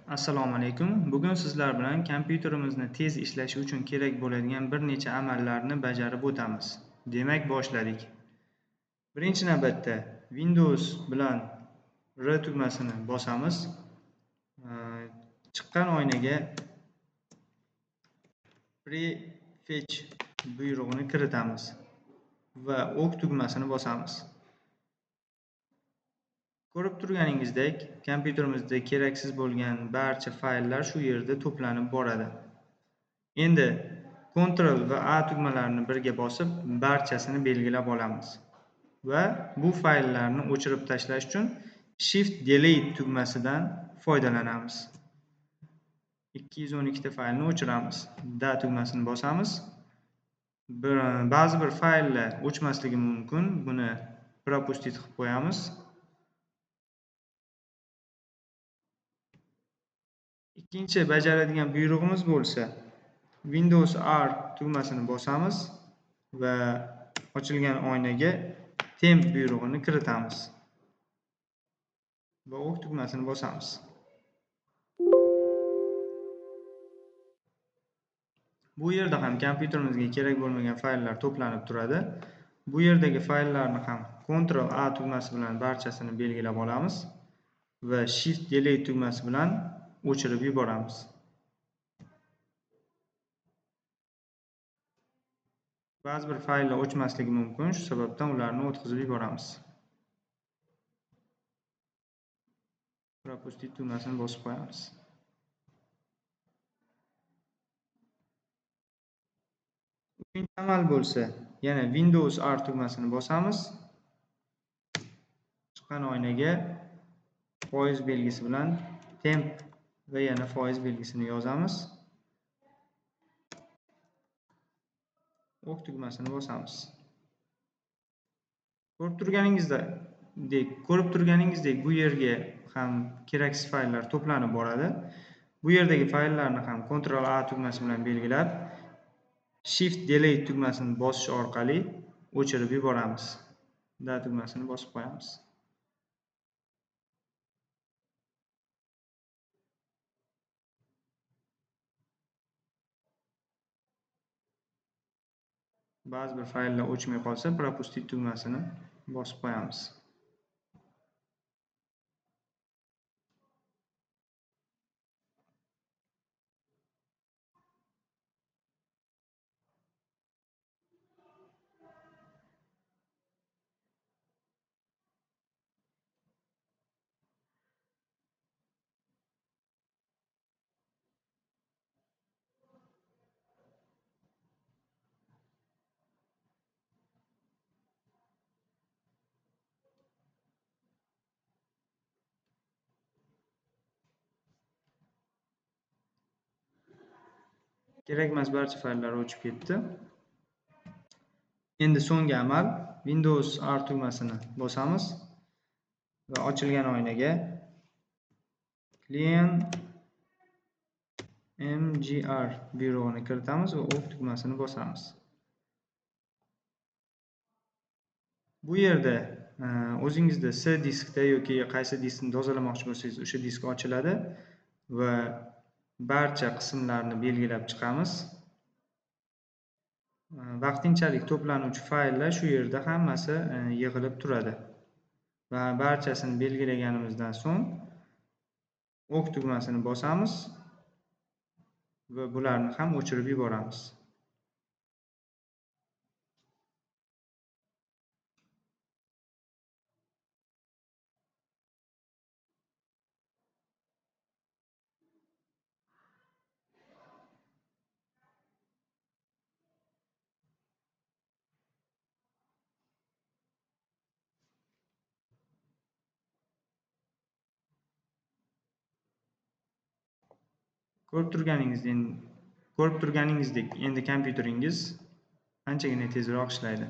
Assalomu alaykum. Bugun sizlar bilan kompyuterimizni tez ishlashi uchun kerak bo'ladigan bir necha amallarni bajarib o'tamiz. Demak, boshladik. Birinchi navbatda Windows bilan R tugmasini bosamiz. Chiqqan oynaga prefetch buyrug'ini kiritamiz va OK tugmasini bosamiz. Ko'rib turganingizdek, kompyuterimizda keraksiz bo'lgan barcha fayllar shu yerda to'planib boradi. Endi Ctrl va A tugmalarini birga bosib, barchasini belgilab olamiz. Va bu fayllarni o'chirib tashlash uchun Shift Delete tugmasidan foydalanamiz. 212 ta faylni o'chiramiz. Da tugmasini bosamiz. Ba'zi bir fayllar o'chmasligi mumkin. Buni propustit qilib qo'yamiz. Ikkinchi bajaradigan buyrug'imiz bo'lsa, Windows R tugmasini bosamiz va ochilgan oynaga temp buyrug'ini kiritamiz va OK tugmasini bosamiz. Bu yerda ham kompyuterimizga kerak bo'lmagan fayllar to'planib turadi. Bu yerdagi fayllarni ham Ctrl A tugmasi bilan barchasini belgilab olamiz va Shift Delete tugmasi bilan o'chirib yuboramiz. Ba'zi bir fayllar o'chmasligi mumkin, shu sababdan ularni o'tkazib yuboramiz. Propustit tugmasini bosib qo'yamiz. Uchinchi amal bo'lsa, yana Windows R tugmasini bosamiz. Chiqqan oynaga foiz belgisi bilan temp va yana foiz belgisini yozamiz. OK tugmasini bosamiz. Ko'rib turganingizdek bu yerga ham keraksiz fayllar to'planib boradi. Bu yerdagi fayllarni ham Ctrl A tugmasi bilan belgilab, Shift Delete tugmasini bosish orqali o'chirib yuboramiz. Da tugmasini bosib qo'yamiz. Ba'zi bir fayllar o'chmay qolsa, propustit tugmasini bosib qo'yamiz. Kerakmas barcha fayllar o'chib ketdi. Endi so'nggi amal Windows R tugmasini bosamiz va ochilgan oynaga clean mgr buyrug'ini kiritamiz va OK tugmasini bosamiz. Bu yerda o'zingizda C diskda yoki qaysi diskni tozalamoqchi bo'lsangiz, o'sha disk ochiladi va barcha qismlarni belgilab chiqamiz. Vaqtinchalik to'planuvchi fayllar shu yerda hammasi yig'ilib turadi. Va barchasini belgilaganimizdan so'ng OK tugmasini bosamiz va bularni ham o'chirib yuboramiz. Ko'rib turganingizdek, endi kompyuteringiz anchagina tezroq ishlaydi.